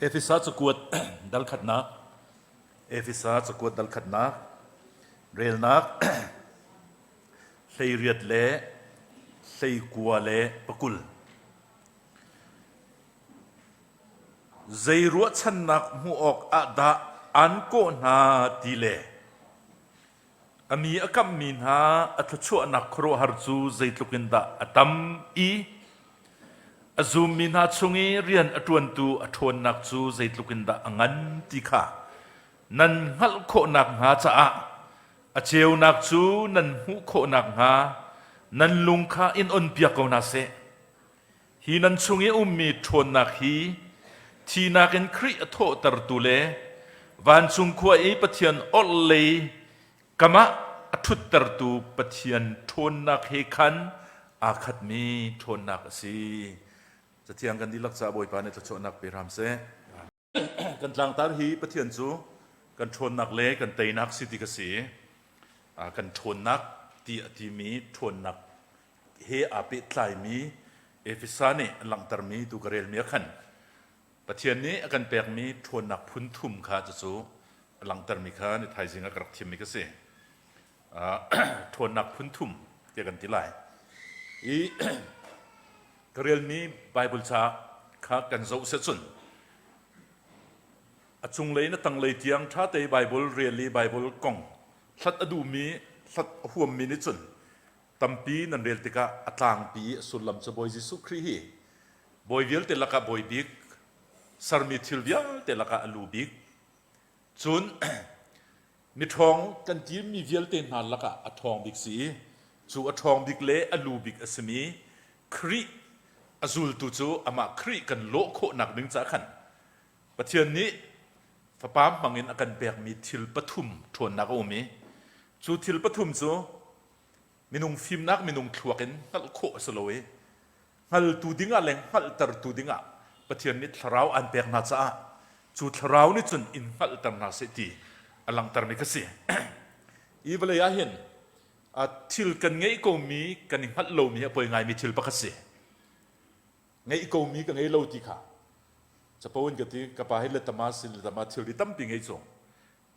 Efesa cakuat dal khatnak Efesa cakuat dal khatnak relnak 18 le 19 le pakul. Zei ruahchannak hmuh awk ah dah an kawh hna ti le A mi a kamhmi hna a thluachuahnak khuaruahhar cu zeitluk in dah a tam i a zummi hna chung i rian a ṭuantu a ṭhawnnak cu zeitluk in dah a ngan ti kha nan hngalh khawh nakhnga caah a ceunak cu nan hmuh khawh nakhnga nan lung kha in onpiak ko hna seh. Hi nan chung i ummi ṭhawnnak hi thihnak in Khrih a thawhtertu le vancung khua i Pathian orhlei kam ah a ṭhuttertu Pathian ṭhawnnak he khan aa khatmi ṭhawnnak a si. Cathiang kan dihlak caah Bawipa nih thluachuahnak pe hram seh. Kan tlangtar hi Pathian cu kan ṭhawnnak le kan teinak si ti ka si. Kan ṭhawnnak ti a timi ṭhawnnak he aa pehtlaimi Efesa nih an langhtermi tu ka relmi ah khan Pathian nih a kan pekmi ṭhawnnak phun thum kha cucu a langhtermi kha ni thaizing ah ka rak thimmi ka si. Ṭhawnnak phun thum tiah kan ti lai. I ka relmi Bible ca kha kan zoh seh cun a cunglei in a tanglei tiang ṭha te Bible rel i Bible kong hlat a duhmi hlat a huammi nih cun tampi nan rel tikah a tlangpi i a sullam cu Bawi Jesuh Khrih hi bawi vialte lakah bawi bik sermi thil vialte lakah a lu bik cun Miṭhawng kan timi vialte hna lakah a ṭhawng bik si i cu a ṭhawng bik le a lu bik a simi Khrih a zultu cu amah Khrih kan lawh khawhnak ding caah khan Pathian nih Fapa hmangin a kan pekmi thil pathum ṭhawnnak a um i cu thil pathum cu minung fimnak minung thluak in hngalh khawh a si lo i hngaltu dingah le hngalhtertu dingah Pathian nih thlarau aan pek hna caah cu thlarau nih cun in hngalhter hna seh ti a langhtermi kha si. Hi vawlei ah hin thil kan ngeih komi kan i hngalh lomi hi a poi ngaimi thil pakhat si. Ngeih komi ka ngei lo ti kha capo in ka ti ka pa hi letama si letama thilri tampi ngei cung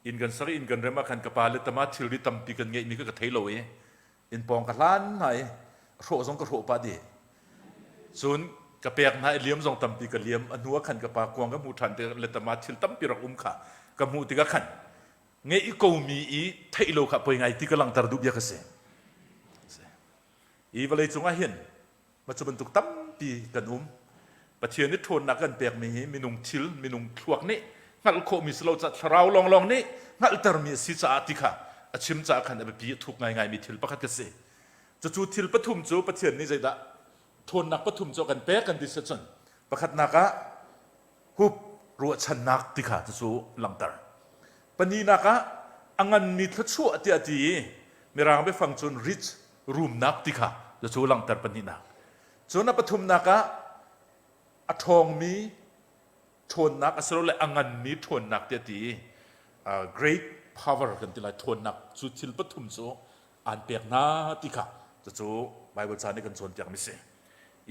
inn kan sak i inn kan rem ah khan ka pa letama thilri tampi kan ngeihmi kha ka thei lo i inn pawng ka hlan hna i hrawh zong ka hrawh pah dih cun ka pek hna i liam zong tampi ka liam a hnu ah khan ka pa kuang ka hmuh ṭhan tik letama thil tampi rak um kha ka hmuh tikah khan ngeih komi i theih lo kha poi ngai ti ka langhter duh bia ka si i vawlei cung ah hin Ma cu bantuk tampi kan um. Pathian nih ṭhawnnak kan pekmi hi minung thil, minung thluak nih hngalh khawhmi si lo caah thlarau lawnglawng nih hngalhtermi a si caah ti kha a chim caah khan a biapi a thuk ngaingaimi thil pakhat ka si. Cucu thil pathum cu Pathian nih zeidah ṭhawnnak pathum cu a kan pek kan ti si cun pakhatnak ah hup ruahchannak ti kha cucu langhter. Pahnihnak ah a nganmi thluachuah tiah ti i Mirang biafang cun rich rumnak ti kha cucu langhter pahnihnak. Cun a pathumnak ah a ṭhawngmi ṭhawnnak asilole a nganmi ṭhawnnak tiah ti i great power kan ti lai ṭhawnnak cu thil pathum cu aan pek hna ti kha cucu Bible ca nih kan cawnpiakmi si.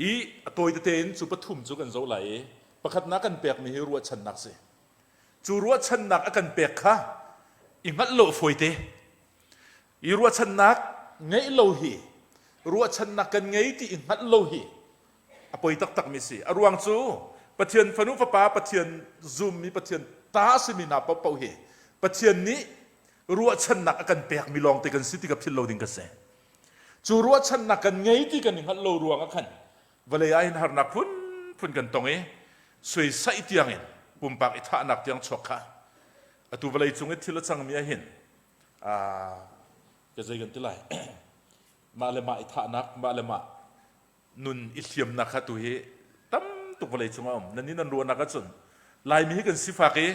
I a tawi tete in cu pathum cu kan zoh lai i pakhatnak kan pekmi hi ruahchannak si. Cu ruahchannak a kan pek kha i hngalh lo fawite. I ruahchannak ngeih lo hi ruahchannak kan ngei ti i hngalh lo hi a poi taktakmi si. A ruang cu Pathian fanu fapa Pathian zummi Pathian ta a simi hna paohpaoh hi Pathian nih ruahchannak a kan pekmi lawngte kan si ti ka philh lo ding ka si. Cu ruahchannak kan ngei ti kan i hngalh lo ruang ah khan vawlei ah hin harnak phunphun kan tong i suaisaih tiang in pumpak i thahnak tiang chuak kha atu vawlei cung i thil a cangmi ah hin ka zei kan ti lai mah le mah i thahnak mah le mah nun i hliamnak kha tu hi tam tuk vawlei cung ah um nan nih nan ruahnak ahcun laimi hi kan sifak i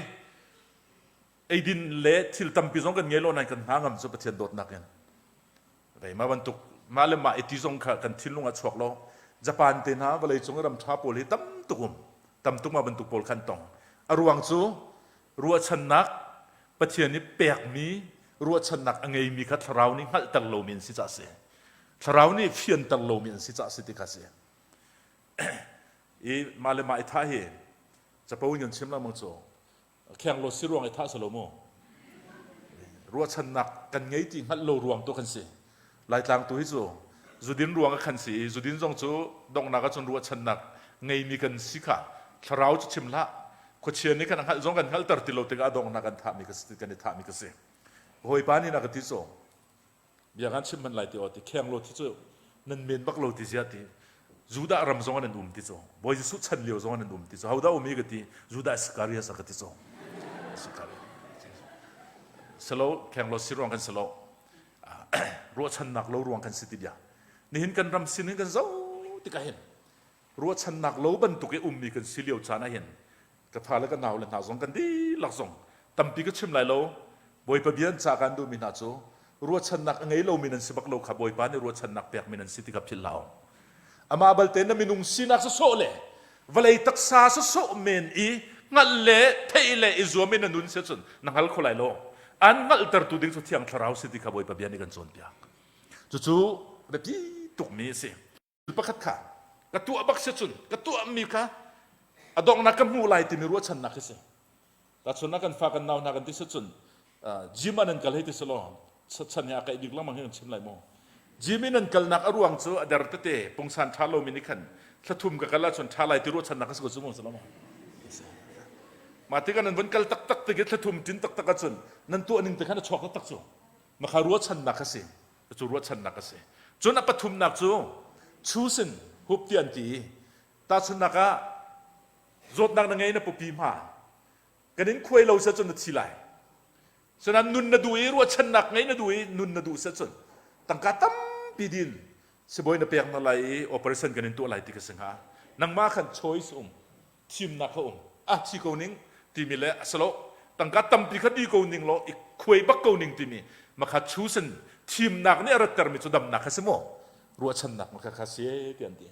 eidin le thil tampi zong kan ngei lo nain kan hna ngam cu Pathian dawtnak in Rei mah bantuk mah le mah i ti zong kha kan thinlung ah chuak lo. Japan te hna vawleicung i ram ṭha pawl hi tam tuk um. Tam tuk mah bantuk pawl khan tong. A ruang cu ruahchannak Pathian nih pekmi ruahchannak a ngeimi kha thlarau nih hngalhter lomi an si caah si. Thlarau nih fianter lomi an si caah si ti kha si. I mah le mah i thah hi. Capo in kan chim lengmang cu khenglo si ruang i thah si lo mu. Ruahchannak kan ngei ti hngalh lo ruang tu kan si. Laitlang tu hi cu zudin ruang ah khan si i zudin zong cu donghnak ahcun ruahchannak ngeimi kan si kha thlarau cu chim hlah khuachia nih khan a hngalh zong kan hngalhter ti lo tikah a donghnak kan thahmi ka si kan i thahmi ka si. Hawipa nih na ka ti cu bia kan chim hmanh lai ti aw ti khenglo thi cu nan men bak lo ti zia ti Judah ram zong an um ti cu Bawi Jesuh chan lio zong an um ti cu hodah um i ka ti Judah Iscariot ka ti cu selo khenglo si ruang kan selo ruahchannak lo ruang kan si ti bia nihin kan ram sin in kan zo tikah hin ruahchannak lo bantuk i ummi kan si lio caan ah hin ka fa le ka nau le hna zong kan dihlak zong tampi ka chim lai lo Bawipa bia an ca kan duhmi hna cu ruahchannak a ngei lomi nan si bak lo kha Bawipa nih ruahchannak pekmi nan si ti kha philh hlah u. Amah balte na minung sinak sawsawh le vawlei taksa sawsawh men i hngalh le theih le i zuam in na nun si cun na hngal kho lai lo. An hngalhtertu ding cu Thiang Thlarau si ti kha Bawipa bia nih kan cawnpiak. Cucu biapi tukmi a si. Pakhat kha ka tuah bak si cun ka tuahmi kha a donghnak ka hmuh lai timi ruahchannak khi si. Tahchunhnak kan fa kan nau hna kan ti si cun gym ah nan kal hei ti si law chan hi a kaih bik lengmang hi kan chim lai mu. Gym in nan kalnak a ruang cu a der tete pungsan ṭha lomi nih khan thlathum ka kal ahcun ṭha lai ti ruahchannak a si ko cu mu si lo maw? Mah tikah nan vun kal taktak tik i thlathum ṭin taktak ahcun nan tuah ning te khan a chuak taktak cu. Maka ruahchannak a si. Cu ruahchannak a si. Cun a pathumnak cu chusin hup ti an ti i tahchunhnak ah zawtnak na ngei na pupi hma kan in khuai lo seh cun na thi lai. Cunan nun na duh i ruahchannak ngei na duh i nun na duh seh cun tangka tampi din sibawi na pek na lai i operation kan in tuah lai ti ka si hnga. Nangmah khan choice um. Thimnak kha um. Ah thi ko ning timi le a si lo. Tangka tampi kha di ko ning law i khuai bak ko ning timi makha chusin thimnak nih a rattermi cu damnak kha si maw? Ruahchannak makha kha si ti an ti.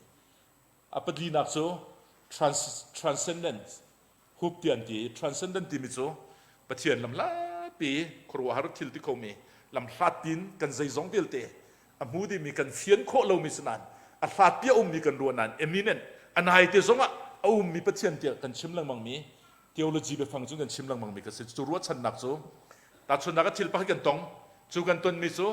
A palinak cu trans, transcendence hup ti an ti i transcendent timi cu Pathian lamhlatpi khuaruahhar thil ti khomi lamhlat tin kan zeizong vialte a hmu dingmi kan fian khawh lomi si nain a hlatpi a ummi kan ruah nain eminent a naite zongah a ummi Pathian tiah kan chim lengmangmi theology biafang cu kan chim lengmangmi ka si cu ruahchannak cu tahchunhnak a thil pakhat kan tong cu kan tonmi cu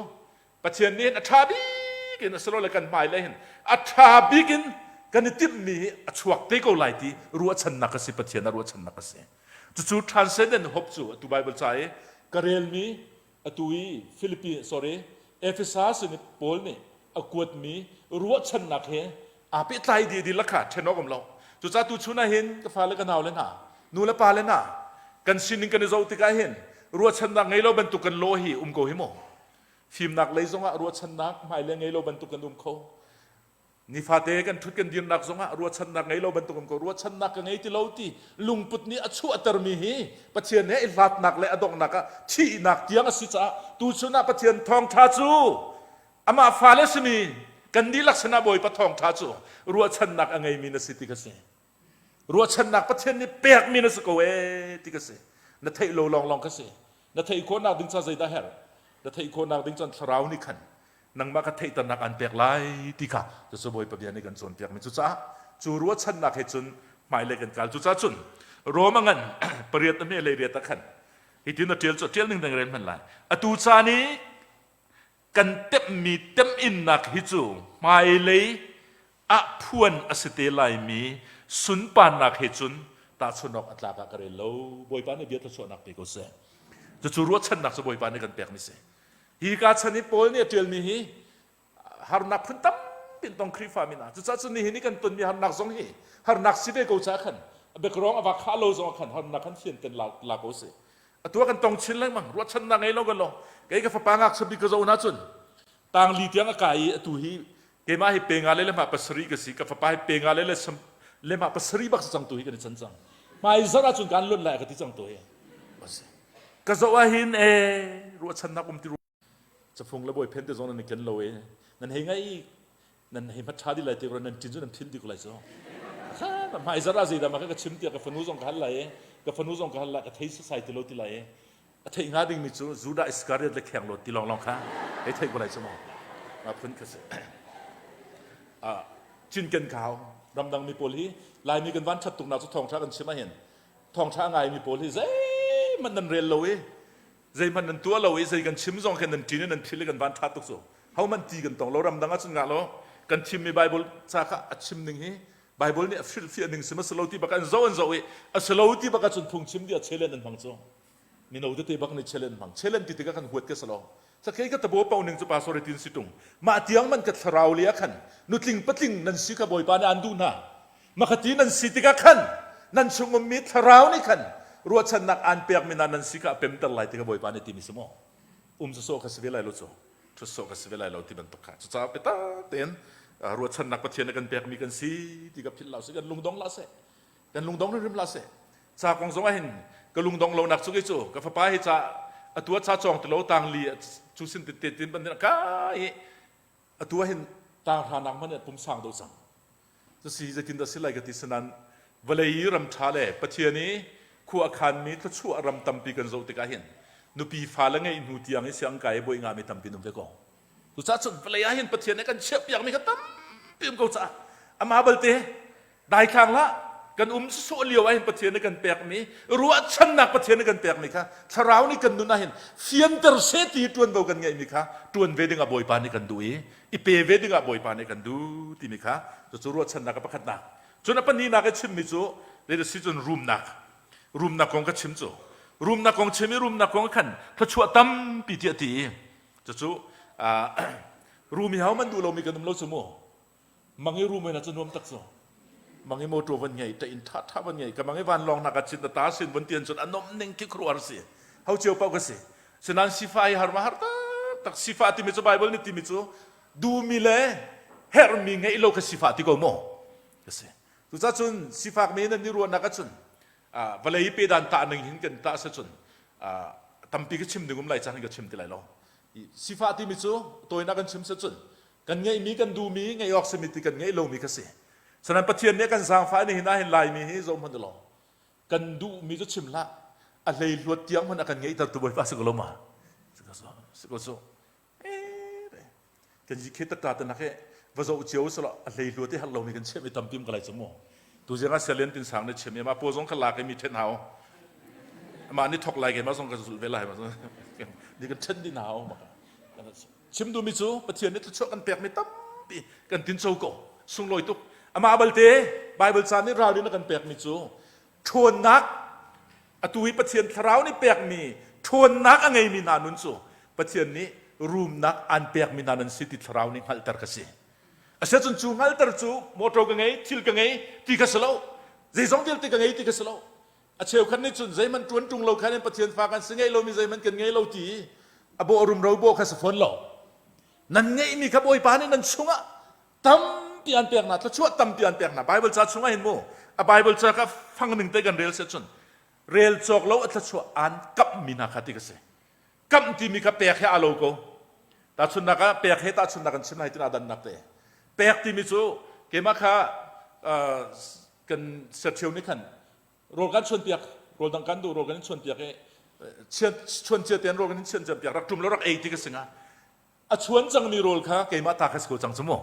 Pathian nih hin a ṭha bik in asilole kan hmailei hin a ṭha bik in kan i timhmi hi a chuak te ko lai ti ruahchannak a si Pathian a ruahchannak a si cucu transcendent hope cu atu Bible ca i ka relmi atu i Philippi sorry Efesa sin i Paul nih a kuatmi ruahchannak he aa pehtlai dih dihlak kha ṭhen awk um lo cucaah tu chun ah hin ka fale ka naule hna nu le pa le hna kan sining kan i zoh tikah hin ruahchannak ngei lo bantuk kan law hi um ko hi mu fimnak lei zongah ruahchannak hmailei ngei lo bantuk kan um kho Nifate kan ṭhut kan dirnak zongah ruahchannak ngei lo bantuk um ko ruahchannak ka ngei ti lo ti lungput nih a chuahtermi hi Pathian he i hlatnak le a donghnak ah thihnak tiang a si caah tuchun ah Pathian thawngṭha cu amah fale simi kan dihlak sinah Bawipa thawngṭha cu ruahchannak a ngeimi na si ti ka si. Ruahchannak Pathian nih pekmi na si ko ee ti ka si. Na theih lo lawnglawng ka si. Na theih khawhnak ding ca zeidah herh? Na theih khawhnak ding cun thlarau nih khan nangmah ka theihternak an pek lai ti kha cucu Bawipa bia nih kan cawnpiakmi cucaah cu ruahchannak he cun hmailei kan kal cucaah cun Rome a ngan pariat a hme lei riat ah khan hitin a ṭial cu ṭial ning dang rel hman lai atu caan i kan temhmi temhinnak hi cu hmailei ah phuan a si te laimi sunparnak he cun tahchunh awk a tlak ah ka rel lo Bawipa nih bia thluachuahnak pe ko seh cucu ruahchannak cu Bawipa nih kan pekmi si Hi ka chan i Paul nih a ṭialmi hi harnak phun tampi tong Khrihfa mi hna. Cucaah cun nihin i kan tonmi harnak zong hi harnak si ve ko caah khan background a va khah lo zong ah khan harnak kan fianten la, la ko si. Atu ah kan tong chin lengmang ruahchannak ngei lo kan lo. Kei ka fapa ngakchia bik ka zoh na cun tangli tiang a kai i atu hi keimah hi pe nga le lehmah pasarih ka si ka fapa hi pe nga le le lehmah pasarih bak si cang tu hi kan i chan cang. Hmai zarh ahcun kan luat lai ka ti cang tu hi. Ka zoh ah hin ee ruahchannak um ti cafung le bawi phen te zong nan i ken lo e nan hei ngai nan hei hmat ṭha di lai ti nan ṭin cu nan phin di ko lai cu hmai zarh ah zeidah mah ka chim tiah ka fanu zong ka hal lai e ka fanu zong ka hal lai ka thei sasai ti lo ti lai e a theih hnga dingmi cu Judah Iskariot le kheng lo ti lawnglawng kha hei theih ko lai cu maw ma phun kha si cinken ka hau ramdang mi pawl hi laimi kan van ṭhat tuknak cu thawngṭha kan chim ah hin. Thawngṭha ngaimi pawl hi zeihmanh nan rel lo i zeihmanh nan tuah lo i zei kan chim zong khin nan ṭin i nan phil i kan van ṭha tuk cu. Hohmanh ti kan tong lo ramdang ahcun ngah lo kan thimmi Bible ca kha a chim ning hi Bible nih a hrilhfiah ning si ma si lo ti bak an zoh an zoh i a si lo ti bak ahcun phungchim dih ah chelen an hmang cu. Mino tete bak nih chelen hmang. Chelen ti tikah kan huat ka si lo. Sakei ka tabo pau ning cu pastor tin si tung. Mah tiang man ka thlarau le ah khan nutling patling nan si kha Bawipa nih an duh hna. Makhati nan si tikah khan nan chung ummi thlarau nih khan ruahchannak aan pekmi hna nan si kha a pemter lai ti kha Bawipa nih timi si maw? Um sawsawh kha si ve lai lo cu. Ṭhut sawh kha si ve lai lo ti bantuk kha. Cucaah biatak tein ruahchannak Pathian a kan pekmi kan si ti kha philh lo sih kan lungdong hlah seh. Kan lungdong hrimhrim hlah seh. Ca kong zong ah hin ka lungdong lonak cu kei cu ka fapa hi ca atu ah ca cawng ti lo tangli cu sin te tin ban ka i atu ah hin tanghra nak hmanh pum sang do cang. Cusi zeitindah si lai ka ti sanan vawlei i ram ṭha le Pathian i khua a khanmi thluachuah ram tampi kan zoh tikah hin nupi fale ngeih hnu tiang i siang kai i bawi ngami tampi an um ve ko. Cucaah cun vawlei ah hin Pathian nih kan chiahpiakmi kha tampi um ko caah amah balte daithlang hlah kan um sawsawh lio ah hin Pathian nih kan pekmi ruahchannak Pathian nih kan pekmi kha thlarau nih kan nun ah hin fianter seh ti ṭuanvo kan ngeihmi kha ṭuan ve dingah Bawipa nih kan duh i i pe ve dingah Bawipa nih kan duh timi kha cucu ruahchannak a pakhatnak. Cun a pahnihnak i chimmi cu leadership cun rumnak. Rumnak kong ka chim cu. Rumnak kong chim i rumnak kong khan thluachuah tampi tiah ti i cucu rum hi ho man duh lomi kan um lo cu mu. Mang i rum na cu nuam tak cu. Mang i motor van ngei, ta inn tha tha van ngei, ka mang i vanlawng nak ah cin na ta sin van tian cun a nom ning khi khuaruahhar si. Ho cio paoh ka si. Sinain sifah hi har ma har taktak. Sifah timi cu Bible nih timi cu duhmi le herhmi ngeih lo kha sifah ti ko maw? Ka si. Cucaah cun sifakmi nan i ruahnak ahcun vawlei pe dan tah ning hin kan tah cun tampi ka chim ding um lai caan ka chim ti lai lo. Sifah timi cu tawinak kan chim cun kan ngeihmi kan duhmi ngeih awk simi ti kan ngeih lomi kha si. Sanan Pathian nih kan zaangfah ni hin ah hin Laimi hi zoh hmanh law kan duhmi cu chim hlah a hlei hluat tiang hmanh a kan ngeihter tu Bawipa si ko lo ma si ko cu kan yi khe tata te nak he va zoh cio sala a hlei hluat i har lomi kan chem i tampi ka lai cu mu tu zing ah sialian tin sang ne chem i ma po zong kha lak i mi then hau ama ni thok lai ke ma zong ka zul ve lai ma ni kan then din hau ma chim duhmi cu Pathian nih thluachuah kan pekmi tampi kan tinco ko sunglawi tuk amah balte Bible ca nih ralrin a kan pekmi cu ṭhawnnak atu hi Pathian thlarau nih pekmi ṭhawnnak a ngeimi hna nun cu Pathian nih rumnak an pekmi hna nan si ti thlarau nih hngalhter ka si asiahcun cu hngalhter cu motor ka ngei thil ka ngei ti kha si lo zeizong vialte ka ngei ti kha si lo A cheukhat nih cun zeihmanh ṭuan ṭung lo khan in Pathian fa kan si ngeih lomi zeihmanh kan ngei lo ti a bawh rumro bawh kha si fawn lo. Nan ngeihmi kha Bawipa nih nan chungah tampi an pek hna, thluachuah tampi an pek hna. Bible ca chungah hin mu, a Bible ca kha fang ning te kan rel si cun rel cawk lo a thluachuah aan kamhmi hna kha ti ka si. Kamh timi kha pek he aa lo ko. Tahchunhnak ah pek he tahchunhnak kan chim lai tin aa dannak te. Pek timi cu keimah kha kan serthio nih khan rawl kan chuanpiak rawl dang kan duh rawl kan in chuanpiak i chuan cia tein rawl kan in chuan piak rak ṭum lo rak ei ti ka si nga a chuan cangmi rawl kha keimah ta kha si ko cang cu mu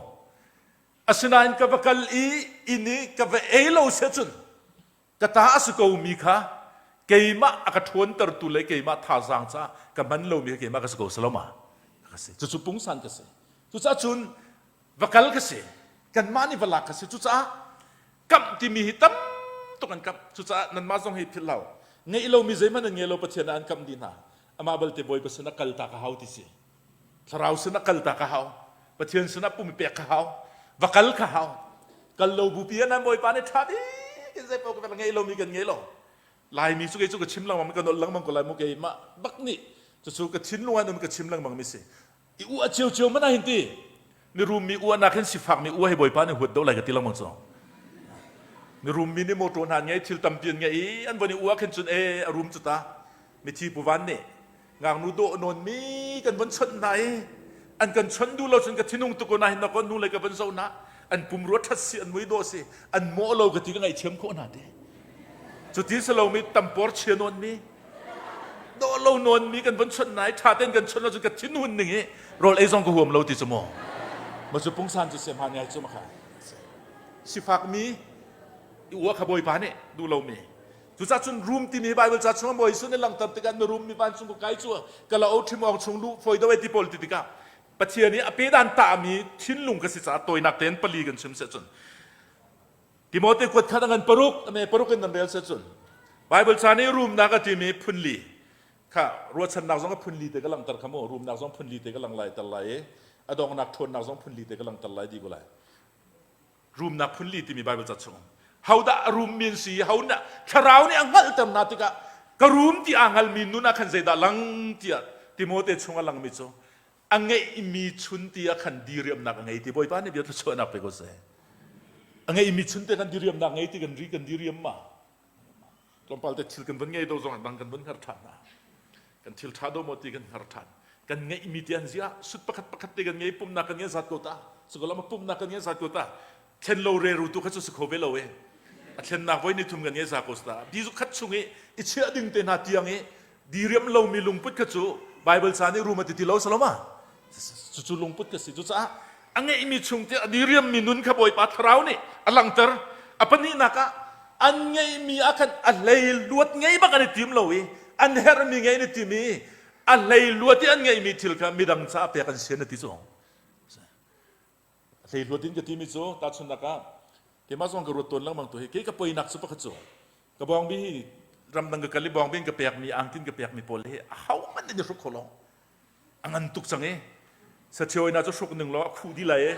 asinain ka va kal i inn i ka va ei lo sia cun ka ta a si ko mi kha keimah a ka ṭhawntertu le keimah thazaang caah ka hman lomi kha keimah ka si ko saloma ka si cucu pungsan ka si cucaah cun va kal ka si kanmah nih va lak ka si cucaah kamh timi hi tam tuk an kamh cucaah nanmah zong hi philh lo ngeih lomi zeihmanh an ngei lo Pathian ah an kamh dih hna amah balte Bawipa sinah kal ta ka hau ti si thlarau sinah kal ta ka hau Pathian sinah pum pek ka hau va kal ka hau kal lo bupi ah nan Bawipa nih ṭha bik in zei paoh ka ngei lomi kan ngei lo Laimi cu kei cu ka chim lengmang ka nolh lengmang ko lai mu keimah bak nih cucu ka thinlung ah nun ka chim lengmang mi si i uah ciocio mana hin ti mirum mi uahnak hin sifak mi uah hi bawipa nih huat do lai ka ti lengmang cu mirum mi nih motor hna ngei thil tampi an ngei i an von i uah khin cun e a rum cu ta mithi pu van nih ngaknu dawh nawn mi kan von chawnh hna i an kan chawnh duh lo cun ka thinung tuk ko na hin na kon nu lei ka von zoh na an pumrua ṭhat si an mui dawh si an mawh lo ka ti ka ngaihthiam khawh hna ti cuti si lomi tampor chia nawn mi dawh lo nawn mi kan von chawnh nai ṭha tein kan chawnh lo cun ka thinhun ning i rawl ei zong ka huam lo ti cu maw ma cu pungsan cu sem han ngai cu ma kha sifak mi i ua kha bawipa nih duh lomi. Cucaah cun rum timi Bible ca chungah Bawi Jesuh nih langhter tikah na rum mi vancung ka kai cu ka la o ṭhim awng chung luh fawi do ti pawl ti tikah Pathian i a pedan tahmi thinlung ka si caah tawinak tein pali kan chim seh cun Timote kuat khat a ngan paruk ame paruk in nan rel seh cun Bible ca nih rumnak a timi phunli kha ruahchannak zong a phunli te ka langhter kha mu rumnak zong phunli te ka lang lai tar lai i a dongnak ṭhawnnak zong phunli te ka langhter lai di ko lai rumnak phunli timi Bible ca chung hodah a rum mi an si ho nih thlarau nih a hngalhter hna tikah ka rum ti aa hngalmi nun ah khan zeidah lang tiah Timote chung a langmi cu a ngeihmi chun ti ah khan diriamnak a ngei ti Bawipa nih bia thluachuahnak pe ko seh a ngeihmi chun te khan diriamnak ngei ti kan ri kan diriam ma tlawmpal te thil kan von ngei do zong dang kan von hngar ṭhan hna kan thil ṭha do maw ti kan hngar ṭhan kan ngeihmi ti an ziah sut pakhat pakhat te kan ngei pumnak kan ngei zat ko ta cukalam pumnak kan ngei zat ko ta thlen lo reru tu kha cu si kho ve lo e a thlennak voi ni thum kan ngei za ko ta bi zu khat chung i i chiah ding te hna tiang i diriam lomi lungput kha cu Bible ca nih rum a ti ti lo saloma cucu lungput ka si cucaah a ngeihmi chung te a diriammi nun kha Bawipa thlarau nih a langhter a pahnihnak ah an ngeihmi ah khan a hlei luat ngei bak an i tim lo i an herhmi ngei an i tim i a hlei luat i an ngeihmi thil kha midang caah pek an sian a ti cu a hlei luat in ka timi cu tahchunhnak ah keimah zong ka ruat tawn lengmang tu hi kei ka poinak cu pakhat cu ka bawngbi hi ramdang ka kal i bawngbi in ka pekmi angkin ka pekmi pawl hi a ho hmanh in i hruk kho lo a ngan tuk cang i saṭhio ina cu hruk ning law a khuh dih lai i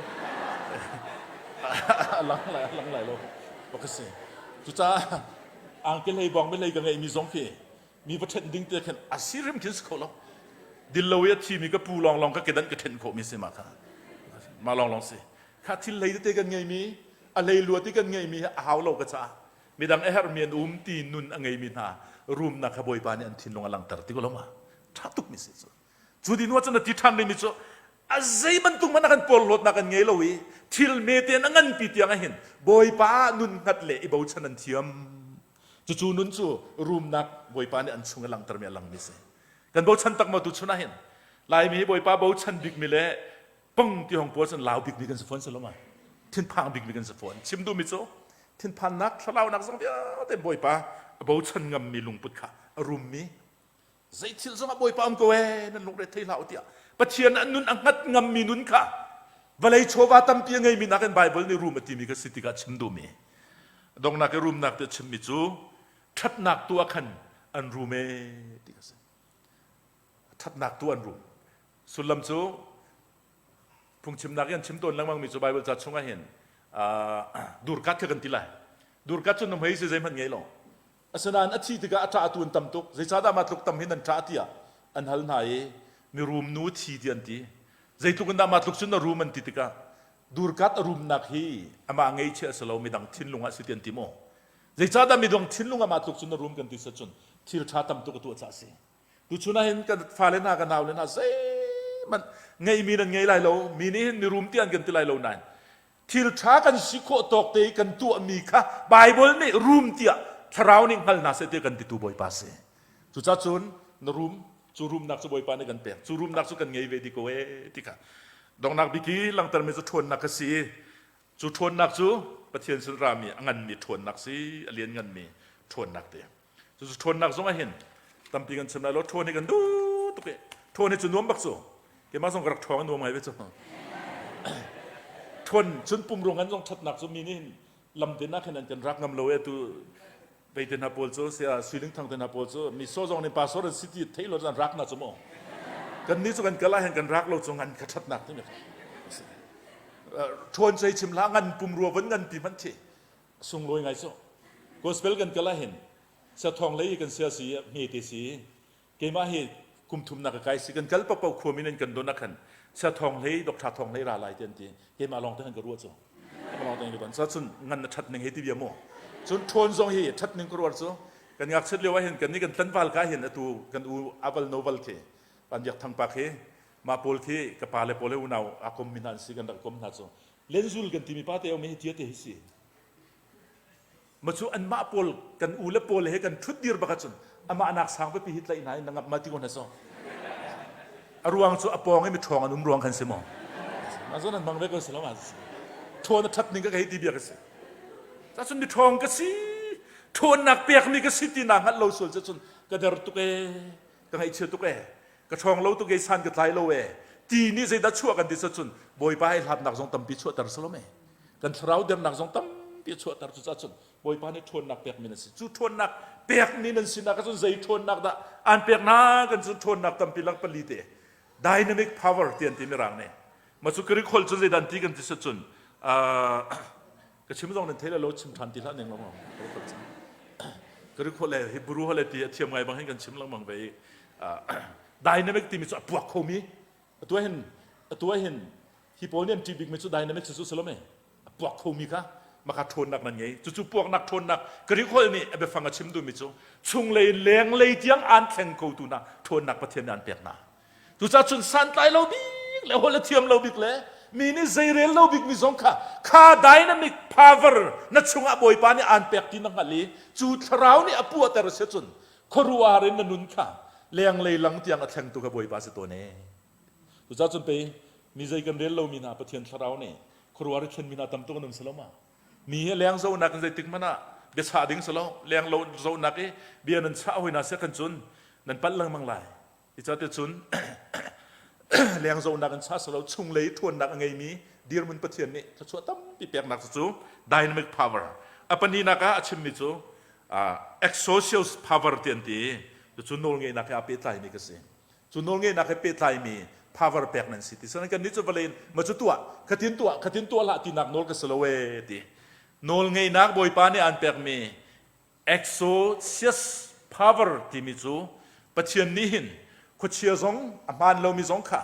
a lang lai a lang lai lo bak a si cucaah angki hlei bawngbi hlei ka ngeihmi zong khi mi va ṭhenh ding te khin a si hrim khin si kho lo dil lo i a thimi ka pu lawnglawng ka kedan ka ṭhenh khawhmi si ma kha mah lawnglawng si kha thil hlei tete kan ngeimi a hlei luat i kan ngeimi a hau lo ka caah midang a herhmi an um ti nun a ngeimi hna rumnak kha Bawipa nih an thinlung a langhter ti ko lo ma ṭha tuk mi si cu cu din cun a ti ṭhan rihmi cu a zei bantuk hmanh ah kan porhlawtnak kan ngei lo i thil mete in a nganpi tiang ah hin Bawipa nun hngat le i bochan an thiam cucu nun cu rumnak Bawipa nih an chung i langhtermi a langmi si kan bochan tak maw tu chun ah hin Laimi hi Bawipa bochan bikmi le pang ti hong pawl cun lau bikmi kan si fawn si lo ma thinphang bikmi kan si fawn chim duhmi cu thinphannak thlalaunak zong vialte Bawipa a bochan ngammi lungput kha a rummi zei thil zong ah Bawipa um ko ee nan lungre thei hlah u tiah Pathian an nun a hngat ngammi nun kha vawlei chawva tampi a ngeimi nakin Bible nih rum a timi kha si tikah chim duhmi dongnak i rumnak ti a chimmi cu ṭhatnak tu ah khan an rum ee ti a si ṭhatnak tu an rum sullam cu phungchimnak i an chim tawn lengmang mi cu Bible ca chungah hin durkat kha kan ti lai durkat cu nuhmei si zeihmanh ngei lo asinain a thi tikah a ṭah tu an tam tuk zeicahdah mah tluk tam hin an ṭah tiah an hal hna i mirum nu thi ti an ti zeitluk in dah mah tluk cun na rum an ti tikah durkat a rumnak hi amah ngeichia a si lo midang thinlung ah si ti an ti maw zeicahdah midang thinlung ah mah tluk cun na rum kan ti sa cun thil ṭha tam tuk a tuah caah a si Tuchun ah hin kan fale hna kan naule hna zeihmanh ngeihmi nan ngei lai lo mi nih hin mirum ti an kan ti lai lo nain thil ṭha kan si khawh tawk te i kan tuahmi kha Bible nih rum tiah thlarau nih hngal hna seh tiah kan titu Bawipa si. Cucaah cun na rum cu rumnak cu Bawipa nih kan pek cu rumnak cu kan ngei ve dih ko ee ti kha donghnak bik i langhtermi cu ṭhawnnak ka si i cu ṭhawnnak cu Pathian sin rami a nganmi ṭhawnnak si a liannganmi ṭhawnnak te. Cucu ṭhawnnak zong ah hin tampi kan chim lai lo ṭhawn hi kan duh tuk i ṭhawn hi cu nuam bak cu keimah zong ka rak ṭhawng nuam ngai ve cu ṭhawn cun pumrung an zong ṭhatnak cu mi nih hin lam te nak hin an kan rak ngam lo e tu vei te hna pawl cu sia suiling thang te hna pawl cu mi so zong nih pastor an si ti thei lo an rak na cu mu kan nih cu kan kal ah hin kan rak lo cu ngan ka ṭhatnak timi ṭhawn cei chim hlah ngan pumrua von ngan pi hmanh thi sunglawi ngai cu gospel kan kal ah hin siathawng lei kan sia si hme te si keimah hi kum thumnak ka kai si kan kal papo khua min in kan don ah khan siathawng hlei doctor thawng hlei ra lai te an ti keimah lawng te khan ka ruah cu keimah lawng te ka don sa cun ngan na that ning he ti bia mu cun ṭhawn zong hi that ning ka ruar cu kan ngakchiat lio ah hin kan ni kan tlanval ka hin atu kan u aval noval khi pan biak thang pa khi mah pawl khi ka pa le pawl he unau a kom mi hna an si kan rak kom hna cu lenzul kan timi pa te um hi tia te hi si ma cu anmah pawl kan u le pawl he kan ṭhut dir bak ahcun amah nak sang pipi hi tlaih hna in na ngap ma ti ko hna so a ruang cu a pawng i mi ṭhawng an um ruang khan si maw ma zon an hmang ve ko si lo ma ṭhawn a ṭhat ning ka hei ti bia ka si cun mi ṭhawng ka si. Ṭhawnnak pekmi ka si ti naa hngalh lo sual cun ka der tuk ee, ka ngaihchia tuk ee, ka ṭhawng lo tuk ee, san ka tlai lo ee. Ti nih zeidah chuah kan ti cun Bawipa he hlatnak zong tampi chuahter salom ee. Kan thlarau dernak zong tampi a chuahter cucaah cun Bawipa nih ṭhawnnak pekmi nan si. Cu ṭhawnnak pekmi nan sinak ah cun zei ṭhawnnak dah aan pek hna kan cu ṭhawnnak tampi lak pali te dynamic power ti an ti mirang nih. Ma cu Greek holh cun zeidah an ti kan ti cun ka chim zong nan thei lo chim ṭhan ti hlah ning lengmang. Greek holh le Hebrew holh le ti a thiam ngai bang hin kan chim lengmang ve i dynamic timi cu a puak khomi atu hin atu hin hi pawl nih an ṭih bikmi cu dynamic cu si lo mei a puak khomi kha maka ṭhawnnak nan ngei cucu puaknak ṭhawnnak Greek holh nih a biafang a chim duhmi cu chunglei in lenglei tiang aan thleng khotu hna ṭhawnnak Pathian nih aan pek hna cucaah cun santlai lo bik le holh a thiam lo bik le mi nih zeirel lo bik mi zong kha kha dynamic power na chungah Bawipa nih aan pek ti na hngalh i cu thlarau nih a puahter a si cun khuaruahhar in na nun kha lenglei lang tiang a thlengtu kha Bawipa si tawn ee Cucaah cun pei mi zei kan rel lomi hna Pathian thlarau nih khuaruahhar i thlenmi hna tam tuk an um si lo ma? Mi hi leng zohnak in zeitik hmanh ah biachah ding si lo. Leng lo zohnak i bia nan chah hoi hna sia kan cun nan palh lengmang lai. Cucaah cun leng zohnak in chah si lo chunglei ṭhawnnak a ngeimi dirhmun Pathian nih thluachuah tampi peknak cu dynamic power. A pahnihnak ah a chimmi cu exocial power ti an ti. Cucu nawlngeihnak he aa pehtlaimi ka si. Cu nawlngeihnak he pehtlaimi power pek nan si ti. Sinain kannih cu vawlei in ma cu tuah, khatin tuah, khatin tuah hlah tinak nawl ka si lo ee ti. Nawlngeihnak Bawipa nih aan pekmi exousias power timi cu Pathian nih hin khuachia zong a hmaan lomi zong kha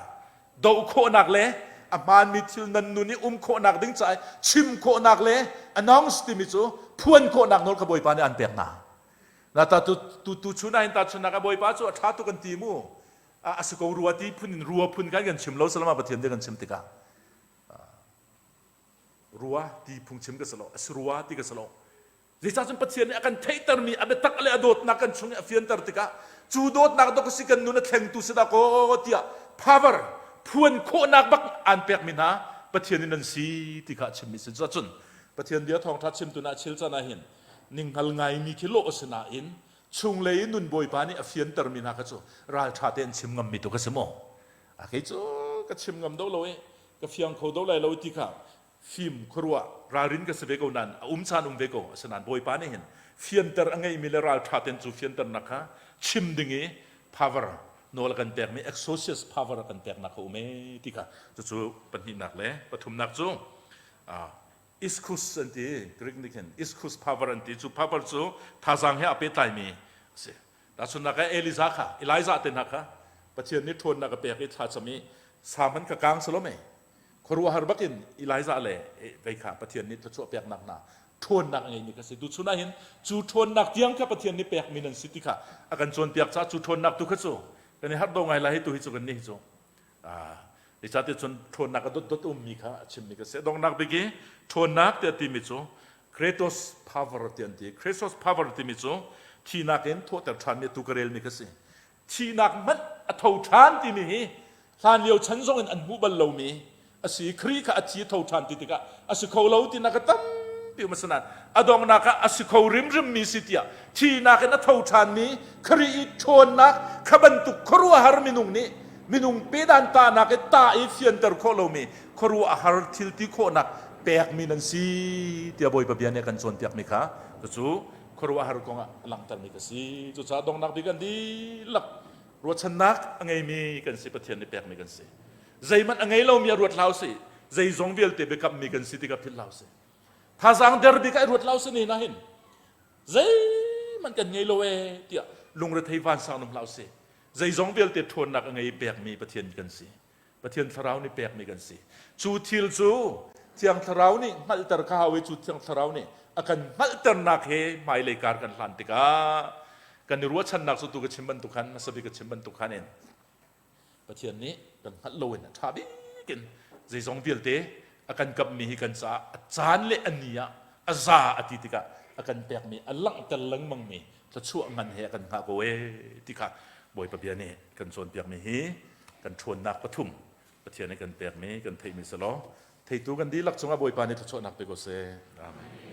doh khawhnak le a hmaanmi thil nan nun i um khawhnak ding caah chim khawhnak le announce timi cu phuan khawhnak nawl kha Bawipa nih aan pek hna. Na ta tu tu tu chun ah hin ta chun ah Bawipa cu a ṭha tuk an ti mu. A si ko rua ti phun in rua phun kan kan chim lo salama Pathian bia kan chim tikah rua ti phung chim ka si lo a si rua ti ka si lo zeicah cun Pathian nih a kan theihtermi a biatak le a dawtnak kan chung i a fianter tikah cu dawtnak dok si kan nun a thlengtu si dah kaw tiah power phuan khawhnak bak aan pekmi hna Pathian in an si ti kha a chimmi si cun Pathian bia thawngṭha chimtu na chil can ah hin ninghngal ngaimi khi lawh a si nain chunglei in nun bawipa nih a fiantermi hna kha cu ralṭha tein chim ngammi tu ka si maw? A kei cu ka chim ngam do lo i ka fiang kho do lai lo ti kha fim khuaruah ralrin ka si ve ko nain a um caan um ve ko asinain bawipa nih hin fianter a ngeimi le ralṭha tein cu fianternak kha chim ding i power nawl a kan pekmi exousias power a kan peknak kha um e ti kha cucu pahnihnak le pathumnak cu Iskus an ti Greek nih khin Iskus power an ti cu power cu thazaang he aa pehtlaimi a si tahchunhnak ah Elijah kha Elijah te hna kha Pathian nih ṭhawnnak a pek i thlacam i sa hmanh kha kang salom e khuaruahhar bakin Elijah le vei kha Pathian nih thluachuah peknak hna ṭhawnnak a ngeimi kha si tuchun ah hin cu ṭhawnnak tiang kha Pathian nih pekmi nan si ti kha a kan cawnpiak caah cu ṭhawnnak tu kha cu kan i harh do ngai lai hi tu hi cu kan nih hi cu Zeicahtiah cun ṭhawnnak a dotdot ummi kha a chimmi ka si. A donghnak bik i ṭhawnnak tiah timi cu Kratos power ti an ti. Kratos power timi cu thihnak in thawhter ṭhanmi atu ka relmi ka si. Thihnak hmanh a tho ṭhan timi hi hlanlio chan zong in an hmuh bal lomi a si. Khrih kha a thi a tho ṭhan ti tikah a si kho lo tinak a tampi um asinain a donghnak ah a si kho rimrimmi si tiah thihnak in a tho ṭhanmi Khrih i ṭhawnnak kha bantuk khuaruahhar minung nih minung pedan tahnak i tah i fianter khawh lomi khuaruahhar thil ti khawhnak pekmi nan si tiah Bawipa bia nih a kan cawnpiakmi kha cucu khuaruahhar kong ah a langhtermi ka si. Cucaah donghnak bik an dihlak ruahchannak a ngeimi kan si Pathian nih pekmi kan si. Zeihmanh a ngei lomi a ruat hlah usih. Zeizong vialte biakammi kan si tikah philh hlah usih. Thazaang der bik ah i ruat hlah usih ni na hin. Zeihmanh kan ngei lo ee tiah lungrethei vansang um hlah usih. Zeizong vialte ṭhawnnak a ngei pekmi Pathian kan si. Pathian Thlarau nih pekmi kan si. Cu thil cu Thiang Thlarau nih hngalhter kha hau i cu Thiang Thlarau nih a kan hngalhternak he hmailei kar kan hlan tikah kan i ruahchannak cu tu ka chim bantuk khan hmasa bik ka chim bantuk khan in Pathian nih kan hngalh loin a ṭha bik in zeizong vialte a kan kamhmi hi kan caah a caan le a ni ah a za a ti tikah a kan pekmi a langhter lengmangmi thluachuah ngan he a kan hngah ko ee ti kha Bawipa bia nih kan cawnpiakmi hi kan ṭhawnnak pathum Pathian nih kan pekmi kan theihmi si law theitu kan dihlak cungah Bawipa nih thluachuahnak pe ko seh. Amen.